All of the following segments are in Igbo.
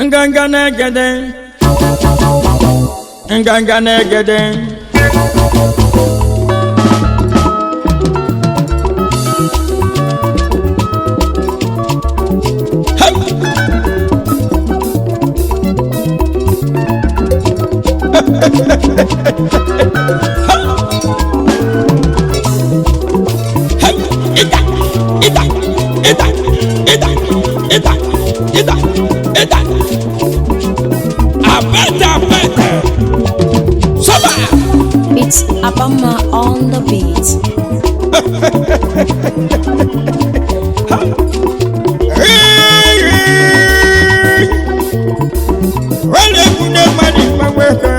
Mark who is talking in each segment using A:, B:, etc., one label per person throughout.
A: Nganga na-egede, nganga na-egede. Hey! Hey! Ịda, ịda, ịda, ịda, ịda, ịda, ịda. Apete, apete. Sọba!
B: It's Abama on the beat.
A: Onye egwu na mmadụ mgbanwe ha.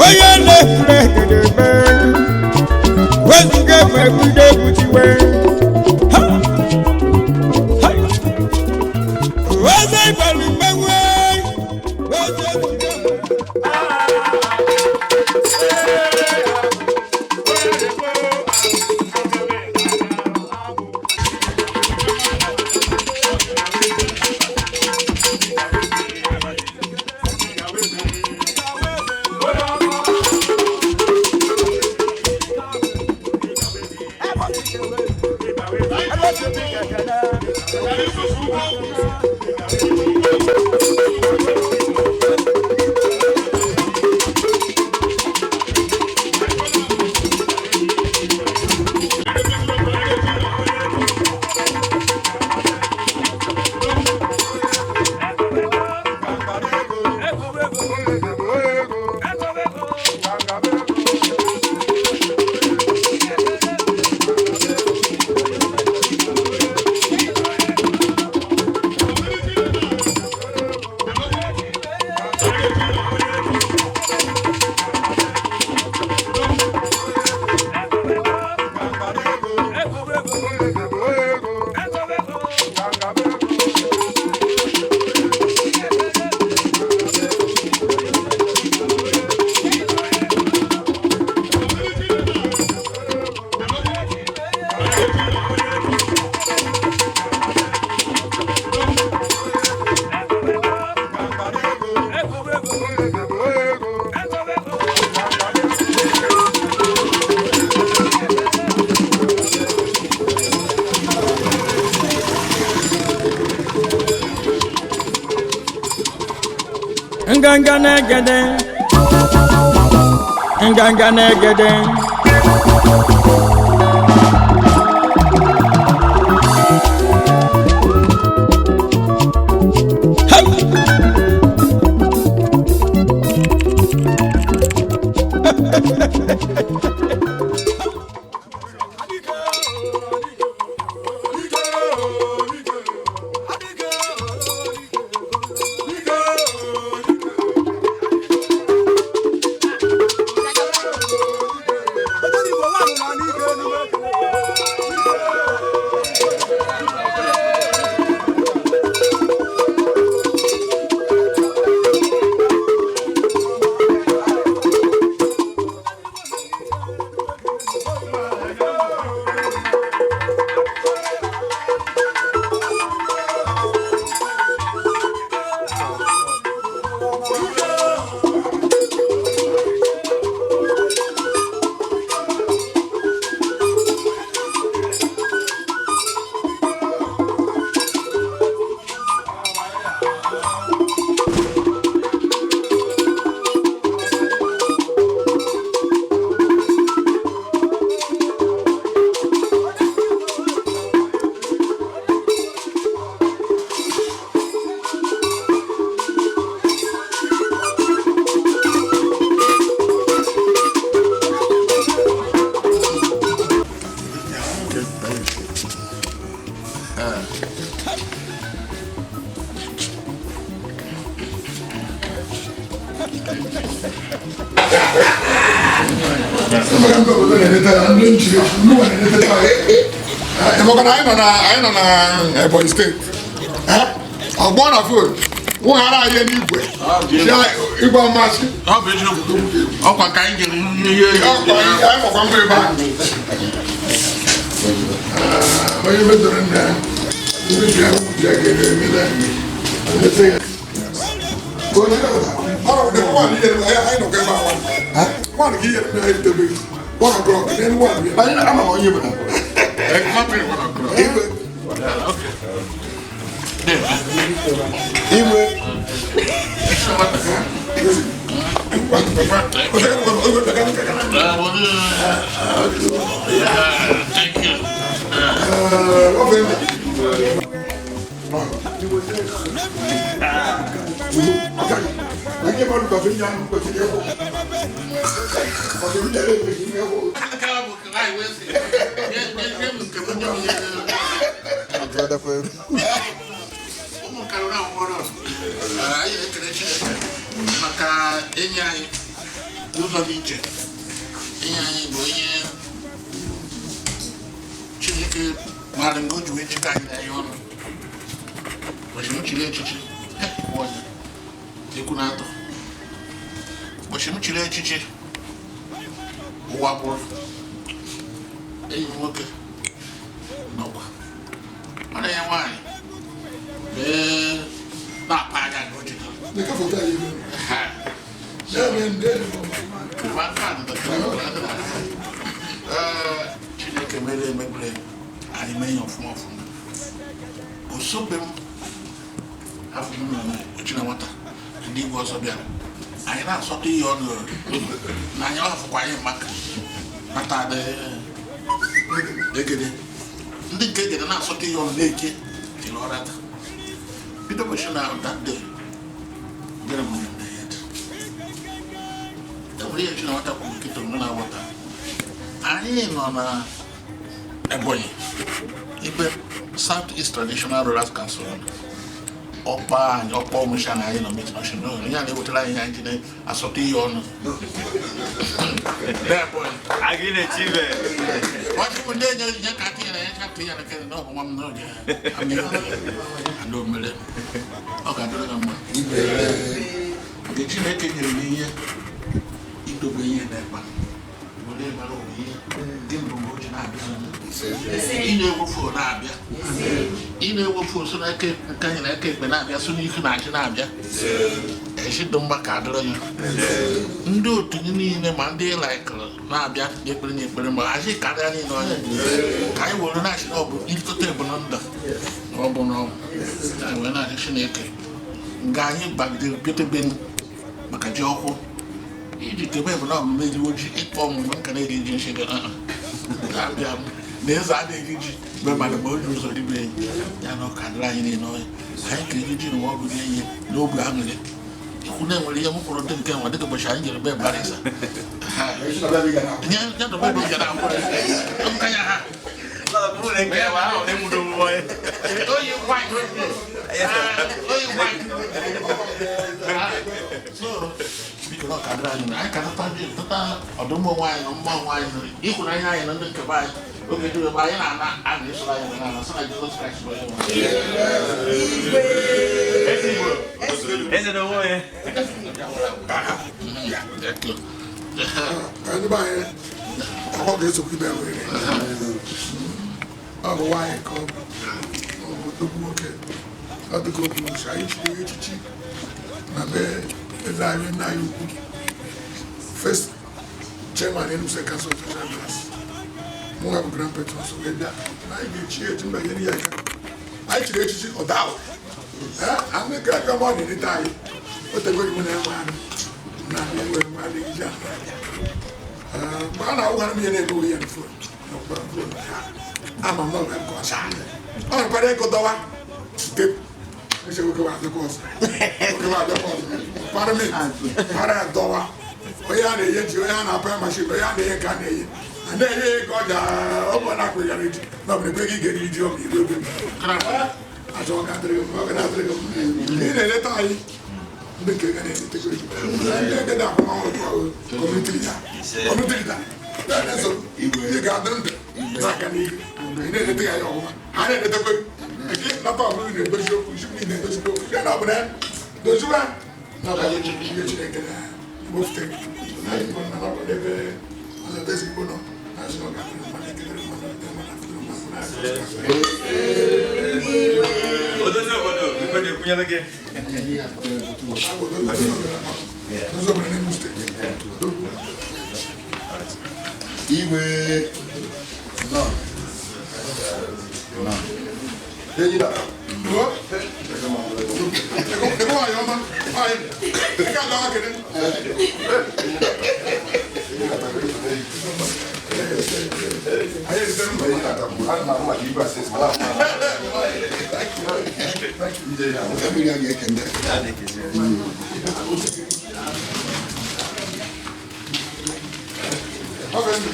A: Onye na-efere egedebe. Wezuga egbe egbude egbuchiwe. Ha! Ha! Weze ịbalụ mgbanwe. Weze ezuga egbe. Nganga na-egede, nganga na-egede. Hey!
C: Ndị obodo na-eleta ndị nchiri ndị nwe na-eleta anyị. Maka na anyị nọ na Ebonyi Steeti. Ọgbọ na phone wụghara anyị n'igwe igwe mmasị.
D: Ọ bụ eziokwu, ọkwa ka anyị jere ihe.
C: Ọkwa anyị makwa mbụ ebe ahụ. Onye mejọrọ nna ya, ndị ji ya ji ya ga-emele ya.
D: Exactly 1 o'clock. Okay.
C: Igwe.
D: Thank you. Ụmụ karịrị ahụhụ anyị na-ekele Chineke maka enyi anyị n'ụzọ dị iche. Enyi anyị bụ onye Chineke maara nga o ji wee jikọ anyị na ya ọnụ. Ụbọchị m chiri echichi ekwu na atọ, ụbọchị m chiri echichi ụwa bụrụ enyi m nwoke nọkwa nwanne ya nwaanyị wee na-apa anya na o jikọrọ. Ha. Ma nke a dị ka Chineke mere emebere anyị mee ya ọfụma ọfụma. Osobe m afọ m nọ ochi na nwata, ndị igwe ọzọ bịara, anyị na-asọta ihe ọnụ na anyị afụkwa anyị maka nata adị egede, ndị nke egede na-asọta ihe ọnụ na-eke tiri ọrata bido ụbọchị na that day bịara m na ya dị. Enwere ihe chi na nwata kwuru nkịta onwe na-aghọta. Anyị nọ na Ebonyi ebe South East Traditional Rulers Council ọkpa anyị ọkpa ọmụsha na anyị nọ meeting. Ọsị na onye a na-ewetara anyị ihe anyị ji na-asọta ihe ọnụ n'Ebonyi. Wọ́n ti mú ndé nye nye ka tinyere ya ka tinyere kere na ọgwụnwa m n'oge ada omere ọ ga-adịrị gị mma nke Chineke nyere m ihe idobe ihe n'ebe a were mara ụwa ihe dị mbụ mgbe o ji na-abịa. Ị na-ewefu na-abịa, ị na-ewefu so n'aka nke anyị na aka ekpe na-abịa, so n'ihu na achị na-abịa esi dị mma ka adịrị ya. Ndị otu gị niile ma ndị laikụrụ na-abịa na-ekpere na ekpere ma achị karịa niile onye ka anyị were na-achị na ọ bụ ilekọta ebu na ndụ na ọ bụ na ọnwụ anyị wee na-achị Chineke nga anyị bagidere bịatebe maka ji ọkwụ iji kebe bụ na ọmụmụ eriwo ji ịkpọ ọmụmụ nka na-eri ji nshi gị abịa m na eze adịghị ji mgbe mmadụ ma o ji ụzọ ribe ya na ọka dịrị anyị niile ọhịa anyị ka eri ji na ọ bụghị ihe n'obi aṅụrị ikwu na-enwere ihe m kwuru ndị nke nwa dịka ụbọchị anyị jere be barisa ya dọba ebe gara akwụrụ nka ya ha oyi white oyi white. So biko na ọka dịrị anyị na anyị ka tata ji tata ọdụm onwe anyị na mma onwe anyị na ịhụnanya anyị na ndị nke be anyị oge dum ebe anyị na-ana a na-esoro anyị na ana sị na Jizọs Kraịst bụ onye nwe anyị.
E: Eze na onwe ya.
D: Thank you.
C: Ndị be anyị ọ ga-esokwa ibe were ọ bụ nwaanyị ka ọ bụ ọ bụ nnukwu nwoke. Ọ dịka o kwuru si anyị chiri echichi na be eze anyị, nna anyị ukwu, first chairman Enugu State Council of Social Affairs. Mụ nwa bụ grand patron, so wee bịa na anyị ga-echi echi mba nyere ya aka. Anyị chiri echichi ọdahụ anyị ka aka ma ọ na-eleta anyị o tego iwu na enwe anụ na enwe nwe adịghị ji ahụ mgbe a na-awụghara m ihe na-eme ihe na phone ama m na ọ bụ nke ọcha ọ nwekwara ego dọwa site ese nwoke wa adịkwa ọzọ, nwoke wa adịkwa ọzọ para mi para ya dọwa onye a na-enye ji, onye a na-apa ya machine, onye a na-enye ka a na-enye a na-enye ego ọja ọ bụ na akwụghara ji na ọ bụ ekwe gị ga-eri ji ọ bụ igwe egwe achọ ọ ga-adịrị gị mma, ọ ga na-adịrị gị mma. Ị na-eleta anyị, ndị nke ga na-eletekwa gị ndị nke na-akwụ community leader, community leader na-eso ị ga-adị ndụ n'aka n'ihu. Ị na-eleta ya ọfụma, ha na-eletekwa gị eke nata ọbụla na-edozi okwu isi niile na-edozi okwu ya na ọ bụ na doziwa na ọ bụ ihe Chineke na-ewepụta na Igbo na ọ bụ n'ebe ọzọ Igbo nọ na asị na ọ ga-adịrị mma na ekedere mma na mma na mma na
E: Odozi obodo.
C: Odozi obodo n'Enugu Steeti.
F: Igwe nọ. Nọ. Enyi na.
C: Ego nwanyị ọma, nwanyị, ị ga-adọ aka kene. Anyị erite ndụ.
F: Mmiri a ga-eke ndị.
C: Oge ndụ.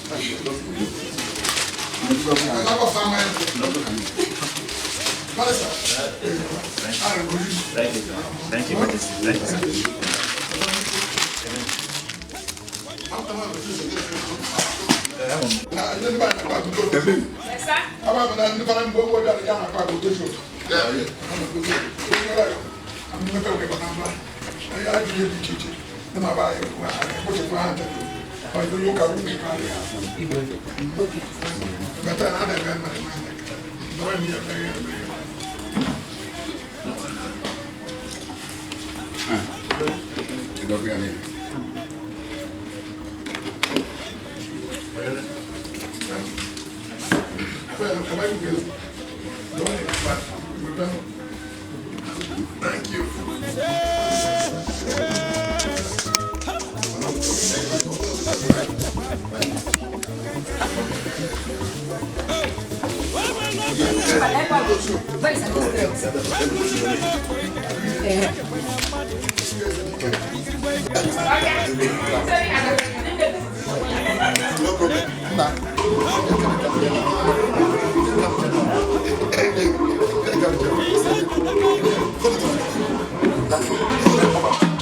E: Thank you. Thank you. Thank you, sir.
F: Ịdọkwa ya n'elu.
C: Thank you.
F: No problem. Nna.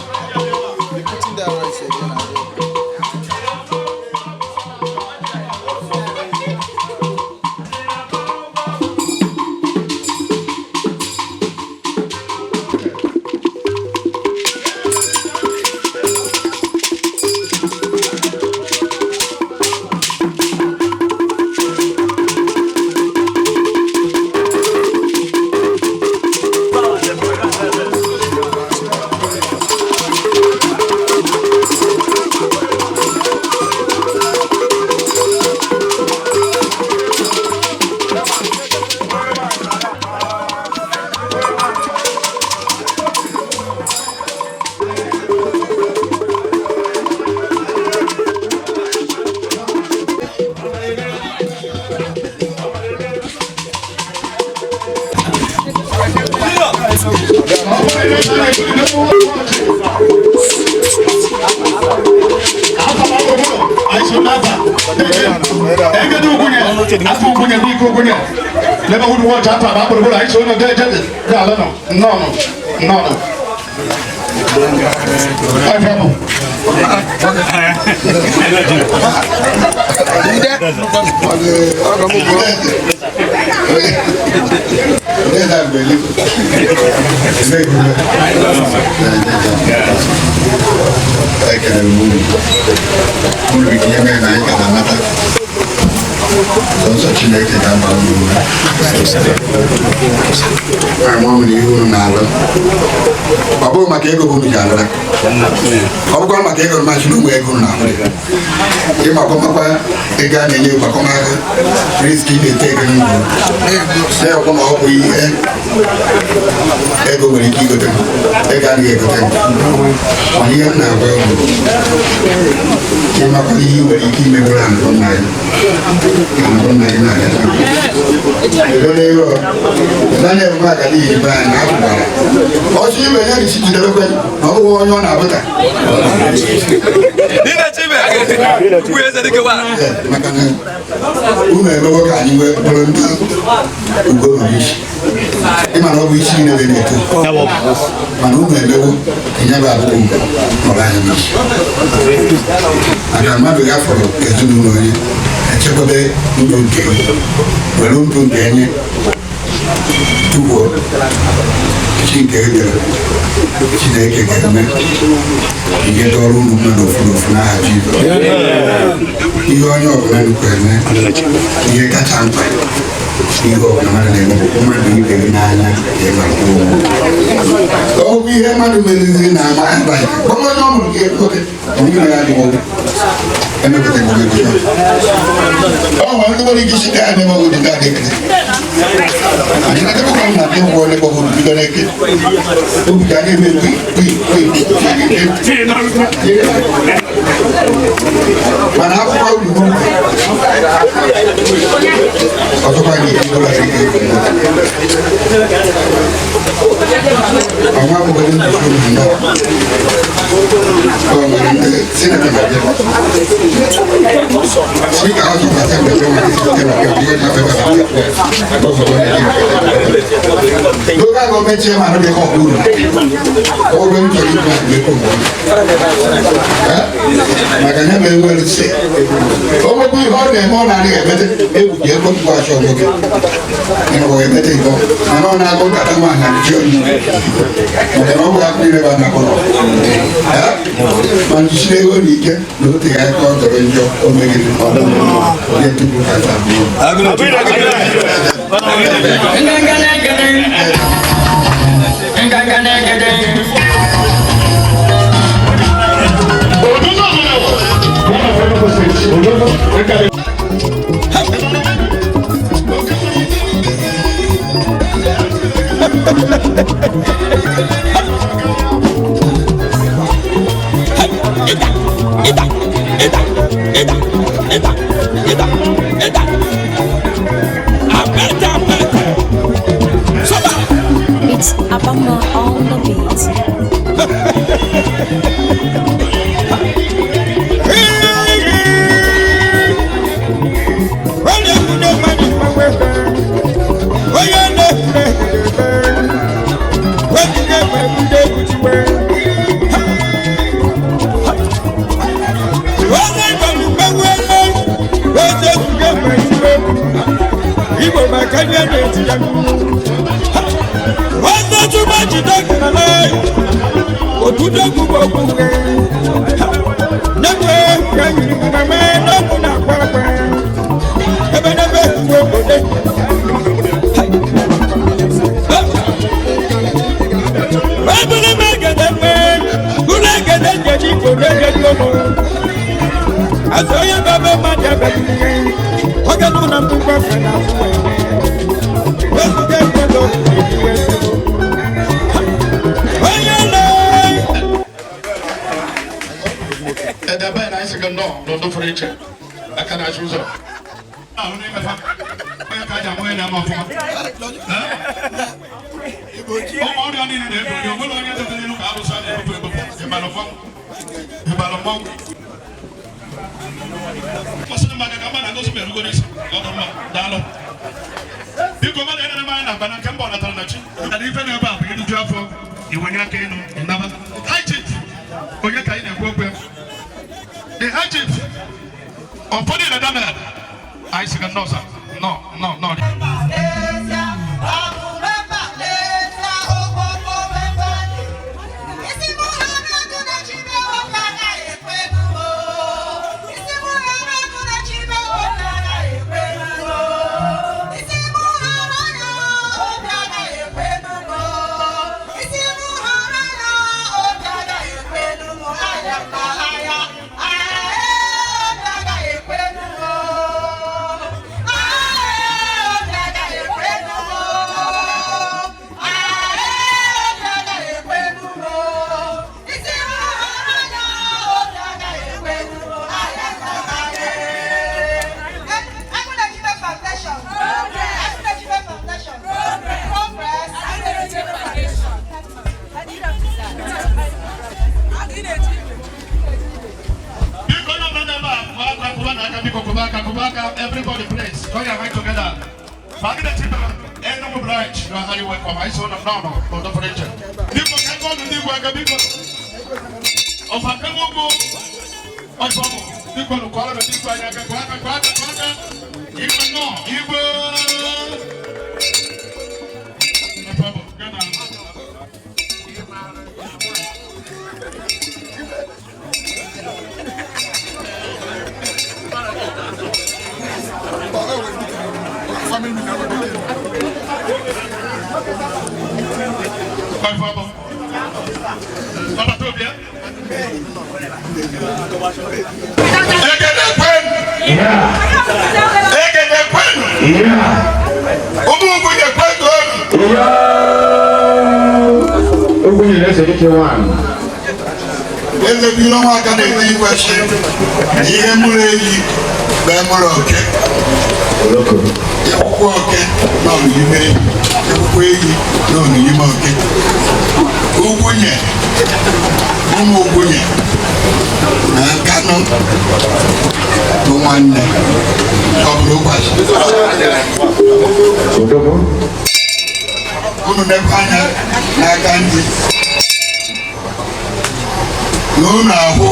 G: Putting that rice again and again.
F: Ekele m unu. Unu ihe mere na anyị ka na-anata. Sọnsọ Chineke ga-agba unu ume. Ama m na ihe unu na-alụ. Ọ bụghị maka ego bụ unu ji alụla. Ọ bụkwa maka ego mmasị na ụmụ ego unu na-ahụ. Ịgbakọmakwa ego a na-enye gbakọmaka risk ị na-ete ego n'ugwu. Na-ekwu na ọ bụ ihe ego nwere ike igote m. Ego adịghị egote m. Mana ihe m na-agwa unu bụ ịmakwa ihe ị nwere ike imegwara na nna gị. Na nna gị na-abịa. Daniel Nwaka n'ihi be anyị na-apụkwara. Ọsọ iwe ya risi jidebekwe na ọ bụghị onye ọ na-abụta. Maka na unu emewo ka anyị nwee bụrụ ndị ugo ruru isi. Ịma na ọ bụ isi niile na-eto. Mana unu emewo ka ya bụ abụghị ugo nọrọ anyị n'isi. Maka mmadụ ya fọrọ ezinụlọ onye echekwebe ndụ nke were ndụ nke enye tupu chi nke edere Chineke ga-eme ihe dọrọ unu mma n'ofu n'ofu n'aha Jizọs. Ihe onye ọbụla nnukwu eme ihe kacha mkpa Ihe ọbụla mmadụ na-eme bụ mmadụ ibe gị n'anya ka ị mara onwe. Ọ bụ ihe mmadụ meriri na ama abalị kpọrọ onye ọ mụrụ gị nwoke, ọ bụghị na ya adịghị ọgwụ emepụtaghị gị ego. Ọ nwere ndị nwere ike isi gaa n'ebe ọgwụ dị gaa n'ekele. Anyị na-edebekwa m na ndị ngwa ole gbọgoro bido n'eke obi ga na-eme kpi kpi kpi, mana akwụkwọ uru ọzọkwa ga-eji ụlọ ike. Ọnwa abụghị ndị uru ndị ọ nwere ndị sinetọ na-abịa. Speaker House of Assembly local government chairman dey come uru ọgbẹ m chọrọ ikwu akụ ego maka ya mere nwere si o nwekwa ihe ọ na-eme, ọ na-adịghị emete egwu ji ego mkpụ achọ nwoke ịnụkwa emete ihe, mana ọ na-agụ nkata nwaanyị ji onye maka na ọ bụ akụ ire ba na-akpọrọ ma njisi ego na ike na o teghị aka ọ jọrọ njọ o megide onye tupu kacha.
A: Ịda ịda ịda ịda ịda ịda apẹtẹ apẹtẹ sọba.
B: It's Abama on the beat.
A: Onye kwudo mmadụ mgbanwe, onye na-ekwure webuga egbe ebudo egbuchiwe onye gbara mgbanwe eze ebuga egbe ebudo igbo maka ndị a na-eti ya onye chụgba jide gara otudo gbugbo ogbugbe nyegbe ka yiri mmemme n'okwu na-akwa akwa ebe n'ebe ekwuwe obodo. Ebele m egede mgbe ụlọ egede njeji igbo na-ejeji ụlọ azụ onye bebe mmadụ ebeghị oge nụ na mbụ gbafe na afọ wezuga ekwelo ejiwe onye le.
D: Edebe na anyị sị gị nnọọ n'ụdị pụrụ iche aka na-achị ụzọ ahụ n'ime fa onye ka aja onye na-eme ọfụma. Ụmụ ọrịa niile na-ebu onye onwere onye debe n'elu ka arụsị a na-ebupụ ebupụ ịbalụ mmọnwụ ịbalụ mmọnwụ kwụsịrị maka ka mmadụ ngosi m erugo n'isi ọ dị mma. Daalụ, biko. Mmadụ enere m anya na mbana nke mba ọ natara na chi na ife na-ebe a bụ iriju afọ iwenye aka elu nnaba. High chief, onye ka anyị na-ekwu okwu ya? The high chief ụfọdụ na Daniel, anyị sị gị nnọọ sa, nnọọ, nnọọ, nnọọ. Biko, onye ọbụla n'ebe a, kụọ aka, kụba n'aka, biko, kụba aka, kụba aka. Everybody, please join your hand together. Magide Chiba Enugu branch, you are highly welcome. Anyị sị ụnụ nnọọ n'ụdọ pụrụ iche. Biko, ka ebe ọnụ ndị igwe aka, biko. Ọfa Enugwu ọjọọ, biko nụ, kụọrọ ndị igwe anyị aka. Kụọ aka, kụọ aka, kụọ aka. Igwe, nnọọ, igwe. Ọfa bụ Ghana.
C: Family meeting.
F: Egede kwenu! Egede kwenu! Ụmụ Ugwunye kwenu olu!
H: Ugwunye na-ese dike nwanyị.
F: Eze bụ ihe ọnwa aka na-ete igwe shi ihe mụrụ eyi bụ mụrụ oke. Ekwukwe oke nọ n'ime eyi, ekwukwe eyi nọ n'ime oke. Ugwunye, ụmụ Ugwunye na Nkanụ bụ nwanne, ọ bụrụ ụkwasị. Unu nekwa anya n'aka ndị na unu ahụ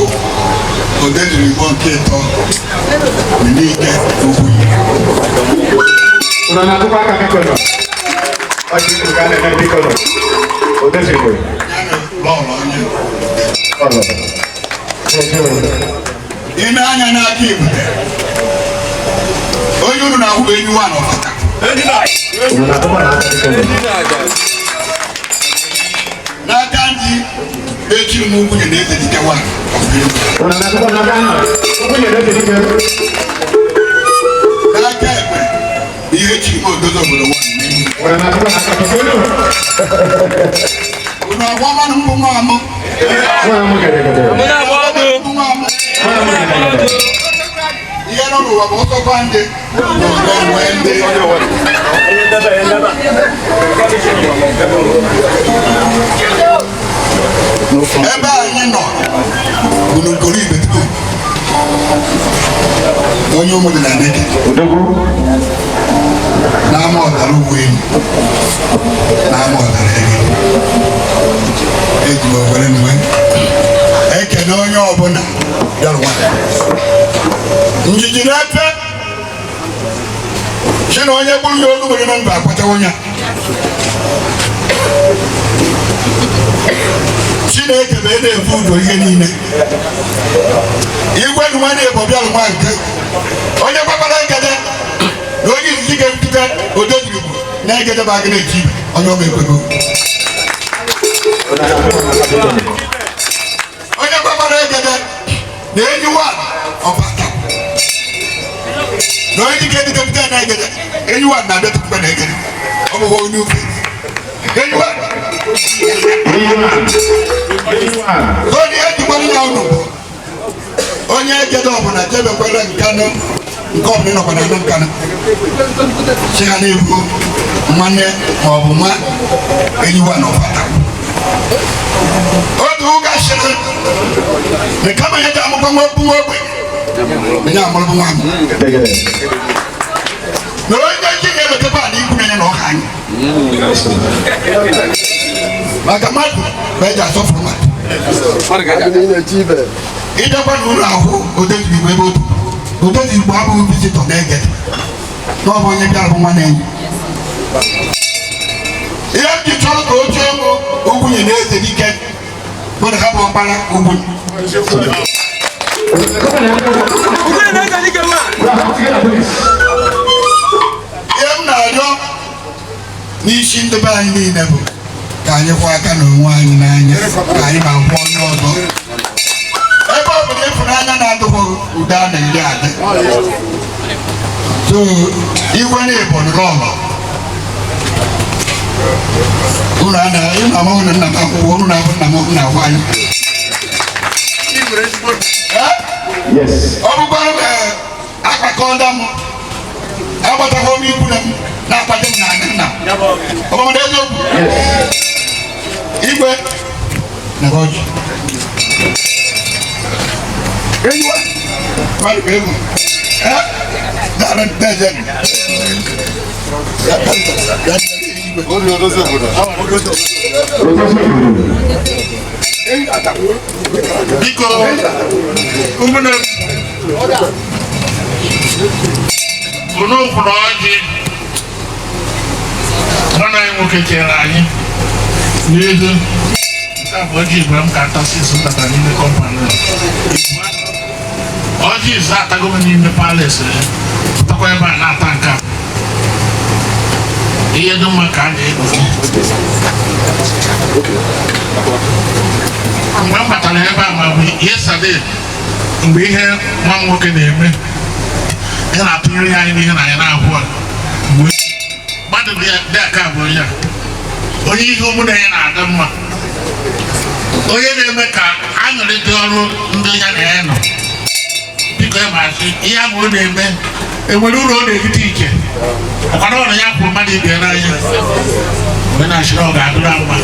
F: Odejirigbo nke ịtọ n'ike Ugwunye.
H: Unu na-akụkọ aka biko nọ. Ọchị ikwu ka a na-eme biko nọ. Odejirigbo.
F: Lọlọ onye.
H: Ọlọ.
F: Ị na-anya n'aka Ibute, onye unu na-ahụ bụ enyi nwa n'ọfata.
H: Unu na-akụkọ n'aka biko nọ.
F: N'aka ndị echiri m Ugwunye na eze dike nwa.
H: Unu na-akụkọ n'aka nọ. Ugwunye na-ese dike.
F: N'aka ekpe bụ ihe echiri m odozi obodo nwa.
H: Unu na-akụkọ n'aka biko nọ.
F: Unu agwa mmanụ mbụ nwa amụ.
H: Nwa amụ gedegede.
F: Mbụ nwa amụ.
H: Nwa amụ gedegede.
F: Ihe nọ n'ụwa bụ ọsọkwa ndị na enwe ndị. Ebe anyị nọ bụ n'Ukoro Ibetuku, onye ụmụ dị na Neke,
H: Odogwu.
F: n'ama ọdara uwe enyi, n'ama ọdara ege. Eji m owere mgbe ekene onye ọbụla bịara nwa. Njiji na-efe si na onye gburu ya olu nwere na mba akwachawo ya. Chineke bụ ede efu udo ihe niile. Igwe nwa na-ebo bịara nwa nke onye gbakwara egede na onye izizi ga-ebute Odejirigbo na egede bụ agị na-eji ibe onye ọma ekwego. Onye gbakwara egede na enyi nwa ọbata na onye dike edite na egede enyi nwa na-abịa tupu na egede ọ bụghị onye ufe enyi nwa. Onye ejikwara ya unu bụ onye egede ọbụla jebekwere Nkanụ nke ọbụla ịnọkwa na Nkanụ si ha na-ebu nwanne ma ọ bụ nwa enyi nwa na ọbata. Otu ụka sịrị na kama ya ji amụkwa nwa bụ nwa ogbenye na ya amụrụ nwa m
H: Gedegede.
F: na onye ji na-ewetekwa ala ikwu na ya na ọka anyị maka mmadụ bụ eji asọfụrụ mmadụ. Ịbịakwa n'ụlọ ahụ Odejirigbo ebe otu Odejirigbo abụghị visitọ na egede na ọ bụ onye bịara bụ nwa na-enyi. Ihe m ji chọrọ ka o chee m Ugwunye na eze dike bụ na ha bụ ọkpara Ugwunye. Ihe m na-arịọ n'isi ndị be anyị niile bụ ka anyị kwụ aka n'onwe anyị n'anya ka anyị na-akwụ onye ọzọ. Ebe ọ bụla ịfụnanya na-adịghị udo a na-eri adị. So igwe na-ebo n'ụlọ unu amaghị na nna m akwụkwọ unu na-abụ nna m na-agwa anyị.
H: Yes.
F: Ọ bụkwara na akpakọta m agbatakwa m ikwu na m na-akpata m na nna ọ bụ na eziokwu.
H: Yes.
F: Igwe na ọjị. Enyiwa mmadụ bụ egwu. Daalụ ndeje.
H: Odozi obodo.
D: Biko, ụmụnne m, unu kwuru ọjị nwanne anyị nwoke chere anyị n'ihu. Nke a bụ ọjị igwe m ka ntasị m batara n'ime compound. Ọjị izu atago m n'ime palace, pụtakwa ebe a na-ata nke a. Ihe dị mma ka a na-ekpuchi. Mgbe m batara ebe a, ma bụ yesterday, mgbe ihe nwa m nwoke na-eme, ị na-atụnyere anyị n'ihe na anyị na-ahụ a, mgbe mmadụ dị aka bụ onye a, onye ihe omume ya na-adị mma, onye na-eme ka aṅụrị dị ọrụ ndị ya na ya nọ. Biko, ya ma sị ihe ahụ ọ na-eme enwere uru ọ na-erite iche, ọkwado ọrụ ya kwuru mmadụ ibe ya n'anya. Mgbe na-achị na ọ ga-adịra mma, ọ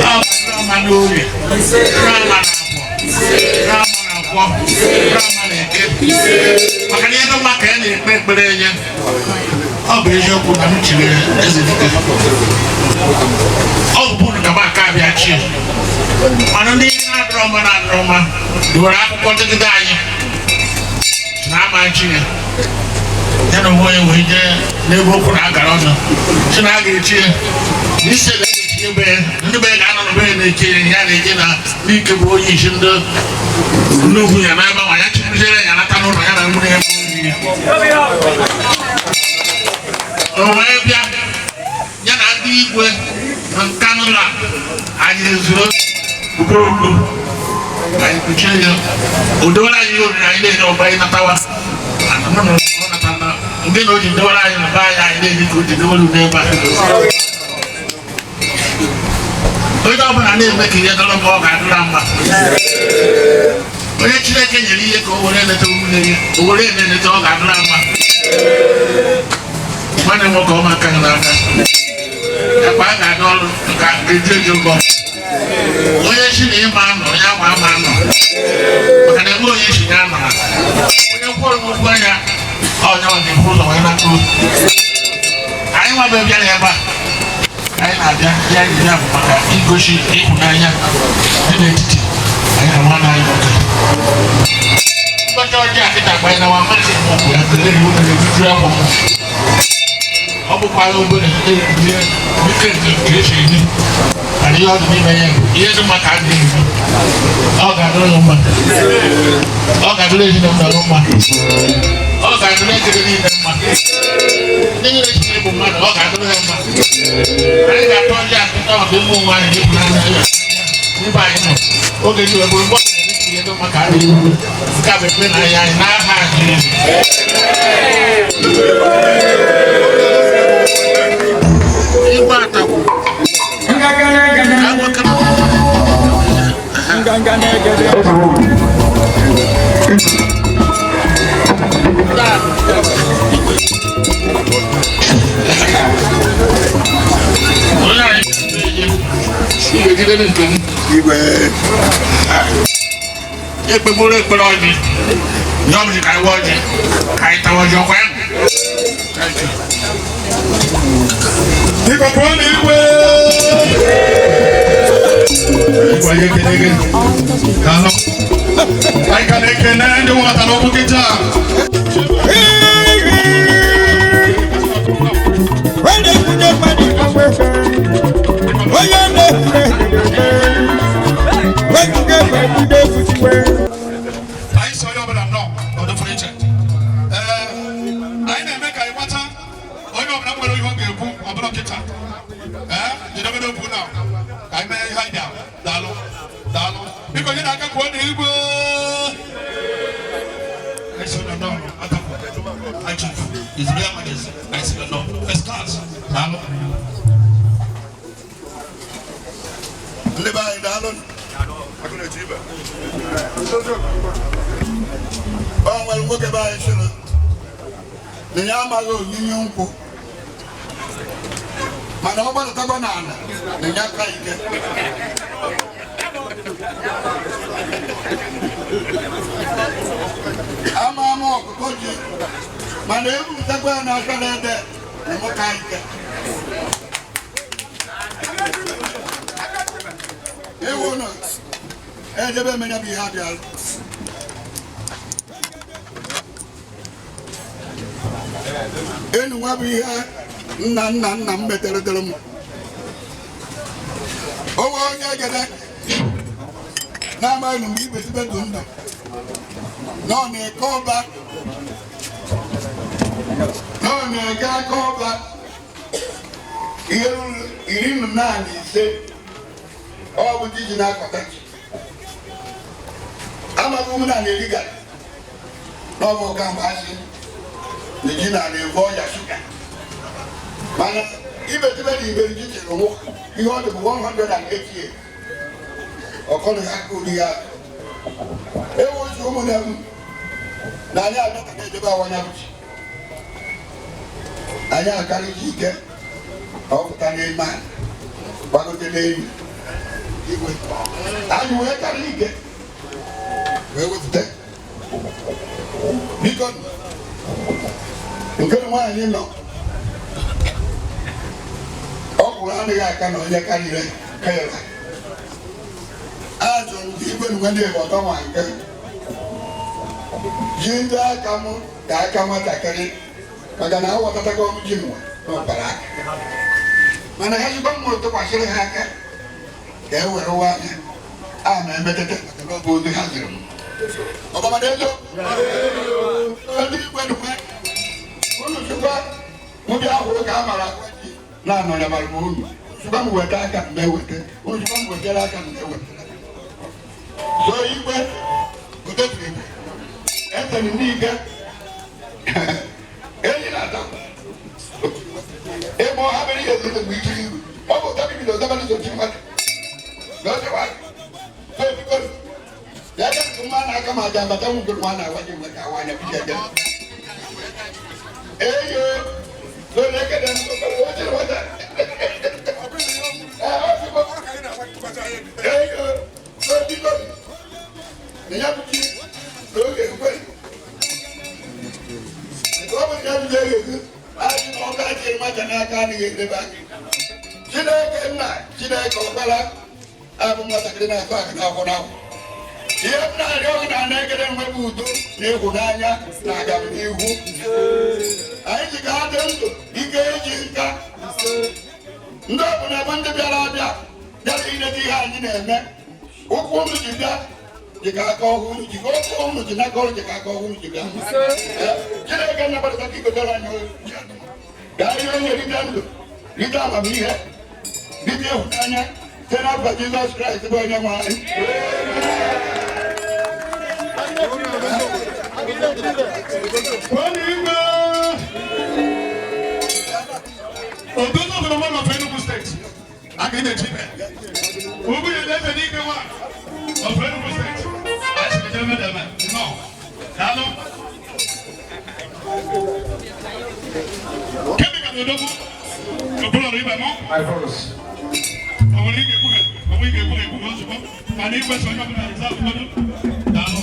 D: ga-adịra mma n'orie, dịra mma n'afọ, dịra mma na nkwọ, dịra mma na eke, maka na ihe dị mma ka ya na-ekpe ekpere nye. Ọ bụ eziokwu na m chiri eze dike, ọ bụ unu ka m aka abịa chie, mana ndị ihe na-adịrọ mma na-adịrọ mma dewere akwụkwọ dịgide anyị na ama chi ya, ya na onwe onye wee jee n'ebe okwu na-agara ọnụ si na a ga-echi ya n'isi ebe a ga-echi ebe ya, ndị be ya ga-anọ n'be ya na-eche ya, ya na-eje na n'ike bụ onye isi ndị nnukwu ya n'ebe ma ya chịkụziere ya nata n'ụlọ ya na nwunye ya bụ oriri ya. O wee bịa ya na ndị igwe na nkanụla anyị ezuru ugboro anyị kpuchie ya, o dowere anyị ihe oriri anyị na-enye ọba anyị natawa. Ndị na o ji dowere anyị na be anyị, anyị na-eji ka o ji dowere unu ebe a. Onye ọbụla na-eme ka ihe dọrọ mma, ọ ga-adịra mma. Onye Chineke nyere ihe ka o were eleta nwunye ya, o were eleta, ọ ga-adịra mma. Nwanne m nwoke ọma, aka gị n'aka akpa a ga-adị ọrụ ka eju eju ụgwọ. Onye si na ịma anọ ya nwa ama anọ, maka na ebe onye si ya anọ na onye kwụrụ ụgwọ ya, onye ọ ga-ebu ụzọ wee nakpuo. Anyị nwa bụ bịara ebe a, anyị na-abịa bịa bịa bụ maka igosi ịhụnanya dị n'etiti anyị na nwanne anyị nwoke. Mkpọcha ọjọọ akịta gbanye na nwa mmasị m ya kelee iwu na-ejuju afọ m. Ọ bụkwa obere ihe ike nke nke esi eri, mana ihe ọ dị n'ime ya bụ ihe dị mma ka a na-eri. Ọ ga-adịrị ya mma, ọ ga-adịrị ezinụlọ ya mma, ọ ga-adịrị ekele niile mma, ndị niile chineke bụ mmadụ, ọ ga-adịrị ya mma. Anyị ga-atọ ọjọọ akịta ọdịmma onwe anyị n'ịhụnanya ya n'ebe anyị nọ oge ji wee bụrụ mgbe ọ na-eme ihe dị mma ka a na-eri. Nke a bụ ekpere na anyị n'aha Jizọs. Igwe atakwu onye anyị ga-ejide nke m.
F: Igwe.
D: Ekpegburu ekpere ọjị nye ọbụji ka anyị wa ọjị, ka anyị tawa ọjị ọkwa ya.
H: Biko pụọ na igwe. Igwe, anyị ekele gị. Daalụ. Anyị ka na-ekene ndị nwata n'okwu kịta.
A: Onye nwunye mmadụ onye na-efe onye na-efe efusiwe.
H: Anyị si onye ọbụla nnọọ n'ọdụ pụrụ iche. Ee, anyị na-eme ka anyị mata onye ọbụla nwere ihe ọ ga-ekwu ọbụla kịta. Ee, jidebere okwu na ka anyị mee ihe anyị bịara. Daalụ, daalụ. Biko nye na-aka kwuo na igwe. Anyị si onye nnọọ atakwu. High Chief, His Royal Majesty, anyị si nnọọ. First class, daalụ.
F: Ndị be anyị, daalụ. Akụ na-eche ibe. Ọ nwere nwoke be anyị sịrị na ya amaghị onyinye nkwụ, mana ọ gbadatakwa n'ala na ya aka ike. Ama ama ọkụkọ ji, mana ebupụtakwa ya n'aka na-ede na nwoke ike. Ewu nọ ejebe emenya bụ ihe abịala. Enu nwa bụ ihe nna nna nna m metere dịrị m. O nwee onye egede na-amaghị mgbe ibesibe dị ndụ na ọ na-eke ọba, na ọ na-eke aka ọba. Ihe ruru 45 ọ bụ ndị ji na-akọta ji. Amaghị m na na-eri garị n'ọbụ ụka mgbe asị na ji na na-evu ọya shuga, mana ibetibe na iberi ji chere nwụ ihe ọ dị bụ 188 ọkọnụ ya aka uri ya ewu otu ụmụnne m na anyị abịa ka edebe awanya bụ ji anyị akarị ji ike ọ pụta n'ime a gbagote n'elu igwe anyị wee karị ike wee wepụta. Biko, nke nwaanyị nọ ọ kwụrụ adịghị aka na onye karịrị kayọra ajụ nke igwe nwe ndị ọtọ nwa nke ji ndị aka m ka aka nwatakịrị maka na aghọtatago m ji nwa n'ọbara aka, mana ha jikwa mma tụkwasịrị ha aka ka e were nwa anya a na-emetete maka na ọ bụ ozi ha ziri m. Ọgbamada ego ndị igwe nwe unu chukwa mụ bịa hụrụ ka a mara agwa ji na-anọ ya mara m unu chukwa m weta aka m na-eweta unu chukwa m wetara aka m na-ewetara. So igwe otetu igwe esere ndị ike enyi na-ata ebe ọ ha mere ihe ezigbo mgbe ikiri iru ọ bụ ụta bibido ụtabara sochi mmadụ na oche wa so biko ya ga mma na aka ma aja abata nwugoro nwa na-agwa ji mgbe ka awa anya bido ebe eyo so na-ekede oche nwata eyo so biko na ya bụ ji n'oge ekwe nke ọ bụ ya bụ ji eghe anyị na ọka ji mmaja n'aka adịghị edebe aka. Chineke nna, Chineke ọkpara, abụ nwatakịrị na-akụ aka n'akwụ n'akwụ ihe m na-arịọ gị na na-ekele nwebe udo na ịhụnanya na agamnihu anyị ji ka ha dị ndụ ike eji nka ndị ọbụla bụ ndị bịara abịa bịara ileta ihe anyị na-eme ụkwụ unu ji bịa ji ka aka ọhụrụ ji ka ụkwụ unu ji n'aka ọrụ ji ka aka ọhụrụ ji bịa. Chineke nnabarịta ka igotere anyị ka ihe onye rite ndụ rite amamihe rite ịhụnanya site n'afa Jizọs Kraịst bụ onye nwe anyị.
H: Odozo obodo one of Enugu State. Aka ị na-eji ibe. Ugwu ya na-eze n'ike one of Enugu State. Anyị sịrị jebe deme. Nnọọ. Daalụ. Kemi ka n'odogwu. Okpuru ọrụ ibe mụ. Ọ nwere ike ekwughị, ọ nwere ike ekwughị ekwughị ozugbo. Mana igwe so onye ọbụla reserve ụfọdụ. Daalụ.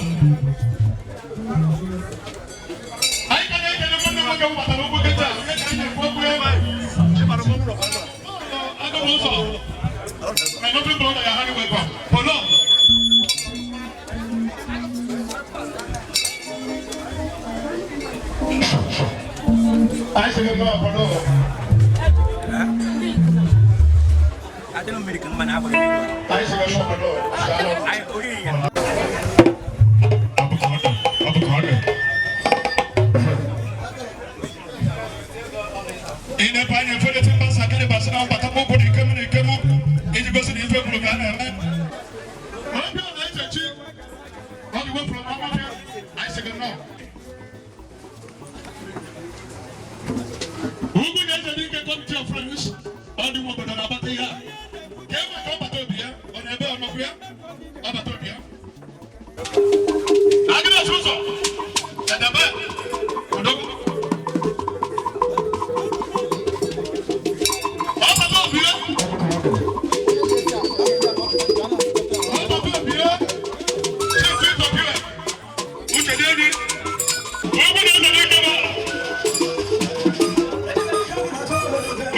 H: Anyị ka na-ekele nwanne m nwoke m batara ụgwọ kịta. Onye ka anyị na-ekwu okwu ya? Agụ ụzọ. My lovely brother, you're highly welcome. Polo. I say no, Polo. I say no, Polo. Ine panye fode timba sakere basina mbata moko ni kemu ni kemu iji gosi ni ife kwuru ka a na-eme. Obi ọ na-eche chi all the way from Amafia, I say no. Ugwu na-eze n'ike committee of friends ọ dị nwa obodo na-abata ihe a. Ka e maka ọbata obi ya, ọ na-ebe ọnọkwu ya, ọbata obi ya. Agịrị ụzọ, edebe, odogwu. Ọbata obi ya. Ọbata obi ya. Chief Victor Pire, Uche Diedi, Ugwu na-eze n'ike ma.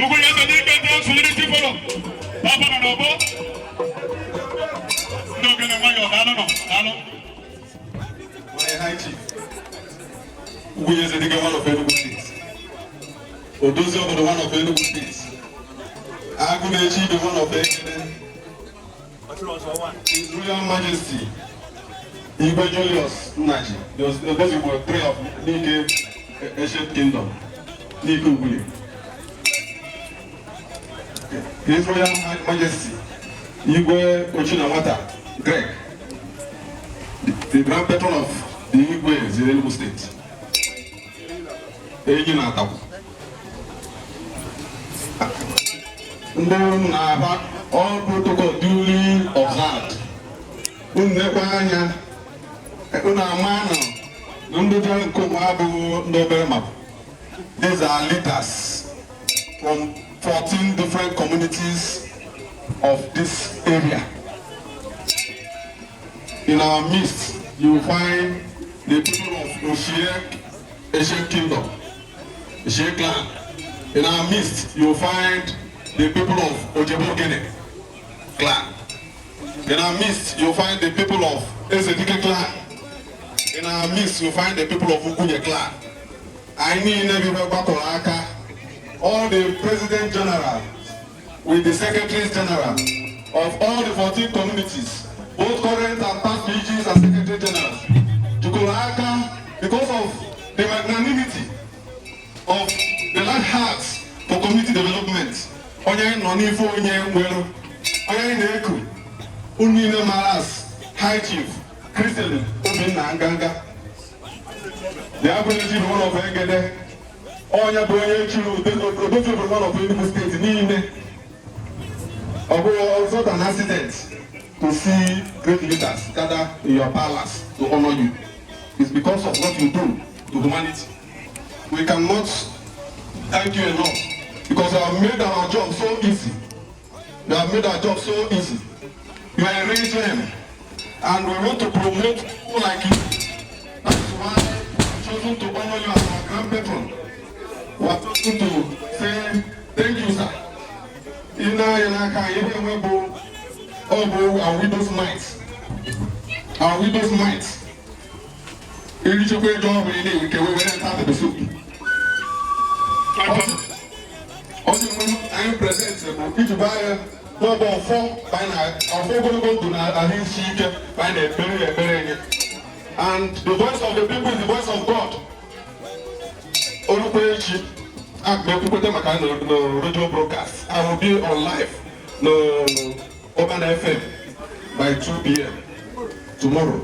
H: Ugwu na-eze n'ike ndị Unity Forum. Papa nọ n'ọgbọ. Ndị ogene nwayọọ, daalụ nọ, daalụ.
I: My High Chief, Ugwu Ezedike one of Enugu State, Odozi obodo one of Enugu State, Agụ na-eche ibe one of Ekene, His Royal Majesty, Igwe Julius Nnaji, the Odozigbo III of Nike Ancient Kingdom, Nike Ugwuye. His Royal Majesty Igwe Ochinanwata Greg, the grand patron of the Igwe in Enugu State. Enyi na-atakwu. Ndị na-aba, all protocol duly observed. Unu nekwa anya, unu ama na ndị bịara nke ụmụ abụghị ndị obere mapụ. These are leaders from 14 different communities of this area. In our midst, you will find the people of Oshie Asian Kingdom, Oshie clan. In our midst, you will find the people of Ojebogene clan. In our midst, you will find the people of Ezedike clan. In our midst, you will find the people of Ugunye clan. Anyị niile bi gbakọrọ aka, all the president general with the secretaries general of all the 14 communities, both current and past PGs and secretary generals, jikọrọ aka because of the magnanimity of the large hearts for community development. Onye nọ n'ife, onye nwere onye anyị na-eku, unu niile mara as High Chief Christian Obinna Nganga, the Agunechi one of Egede, onye bụ onye chiri Odozi one of Enugu State niile. Ọ bụghị also an accident to see great leaders gather in your palace to honor you. It's because of what you do to humanity. We cannot thank you enough because you have made our job so easy. You have made our job so easy. You are a real gem, and we want to promote people like you. That's why we've chosen to honor you as our grand patron. We are chosen to say thank you, sir. Ị na-anya n'aka anyị, ebe enwe bụ ọ bụ our widow's mite. Our widow's mite. Erichekwa ego ọbụla ị na-enwe wee were nta pepper soup. Ọ dị mma, anyị present bụ iji gba ya n'ọbụ ọfọ anyị na ọfọ ogologo ndụ na ahụ isi ike anyị na-ekpere ya ekpere nye. And the voice of the people is the voice of God. Olukwe echi, akpa ekwukwete maka na radio broadcast. I will be on live no Urban FM by 2 p.m. tomorrow.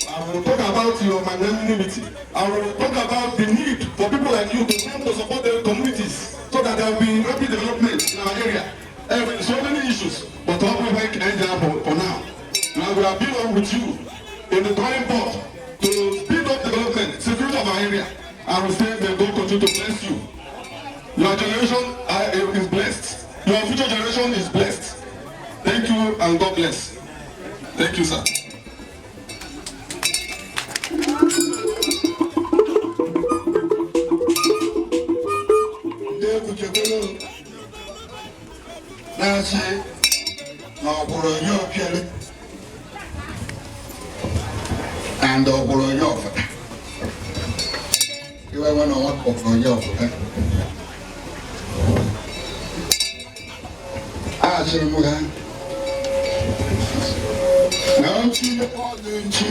I: I will talk about your magnanimity. I will talk about the need for people like you to come to support their communities so that there will be rapid development in our area. So many issues, but all we can end for now. Now we have been on with you in the drawing board to speed up development, security of our area. I will say may God continue to bless you. Your generation is blessed. Your future generation is blessed. Thank you and God bless. Thank you, sir.
F: Ndị egwu chekwara na-asị na ọkwụrụ onye ọpịara and ọkwụrụ onye ọfụta iwe nwe na ọnwa ọkwụrụ onye ọfụta. Asịrị m ha na nchi ọdụ nchi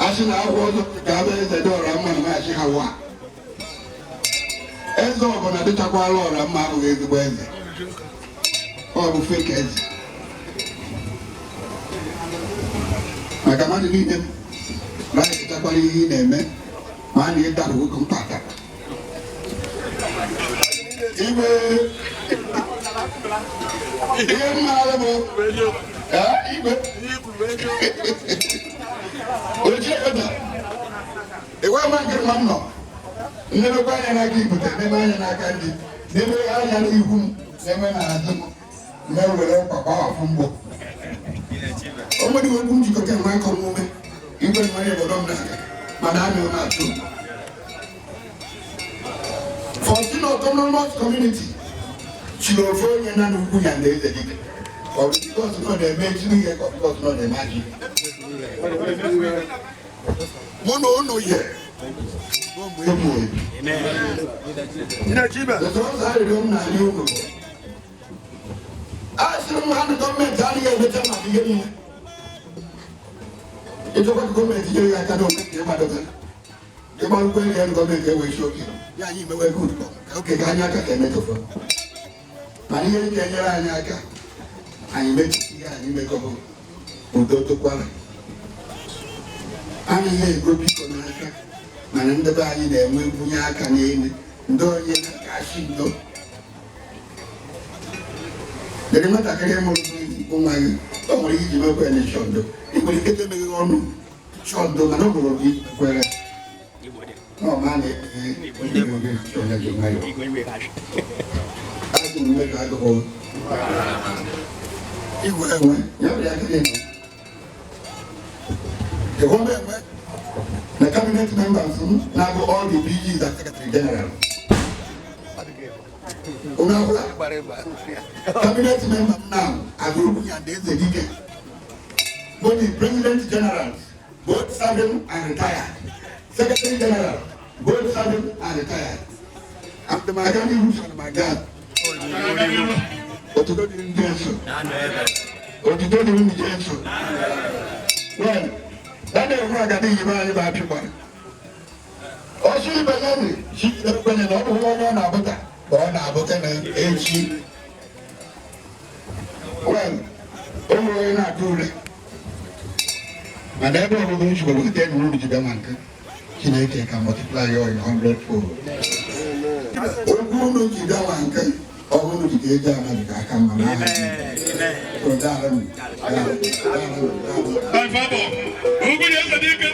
F: asị na akwụ ọzọ ga-abụ eze dị ọra mma na maachị ha wa eze ọbụla dịchakwala ọra mma abụghị ezigbo eze, ọ bụ fake eze, maka mmadụ niile na-echechakwara ihe ị na-eme ma a na-ịdara nwoke mkpata igwe. Ihe mmaara bụ igwe ochie ebe ịgwa ma nke mma m nọ nnebekwa anya n'aka ibute, n'ebe anya n'aka ndị n'ebe anya n'ihu m, n'ebe n'azụ m, na-ewere mkpakpa afụ mgbọ o nwere okwu njikọta nwe aka omume igwe nwere obodo m n'aka mana amị m atụ 14 autonomous community chiri ofe onye na n'ugwu ya na eze dike. Ọ bụ because nọ na-eme ezigbo ihe ka ọ because nọ na-eme ajọ ihe. Mụ na unu yẹ mgbe ebi ebi. Ọzọ arịrịọ m na-arịọ unu bụ, a sịrị m ha na gọọmenti adịghị emecha maka ihe niile. Ịchọkwa ka gọọmenti nyere ya aka n'oke ka ịgbadobe ịgbarụkwa ihe gọọmenti enwe isi oke ya anyị mewe good ka oke ga anya aka ka emetụfụ. Mana ihe ga-enyere anyị aka anyị mechisi ihe anyị mekọbụ udo tụkwara anyị na-ego biko n'aka, mana ndị be anyị na-enwe mbunye aka n'elu ndị onye na-akachi ndo dịrị nwatakịrị mụrụ nwa gị. O nwere ike iji mekwa ya na ndo ị nwere ike emeghe ọnụ chọọ ndo, mana ọ bụrụ gị kwere na ọ ma na-ekpeghe onye ji nwayọọ azụ mmejọ agụghị igwe enwe ya bụ ya gịnị ịhụba enwe na cabinet members m na-abụ all the PGs and secretary general. Unu ahụla cabinet member m now agụrụ ya ndị eze dike, both the president generals, both serving and retired, secretary general, both serving and retired. Abdulmaga n'ihu sọrọ otuto dịrị ndị eso, otuto dịrị ndị Jesu. Well, a na-enwe agadi ibe anyị bụ apị gbara ọsọ ibe ya dị chi ekwenye na ọ bụghị onye ọ na-abụta ka ọ na-abụta na echi. Well, o nwere onye na-atụ ule, mana ebe ọbụla o jikwara weta na uru jibe ma nke Chineke ka multiply you in hundred fold. Okwu unu ji bịa ma nke ọ bụrụ ji ka eji anaghị ka aka mma n'aha Jizọs. So, daalụ m. Daalụ, daalụ, daalụ.
H: Ugwu eze dike.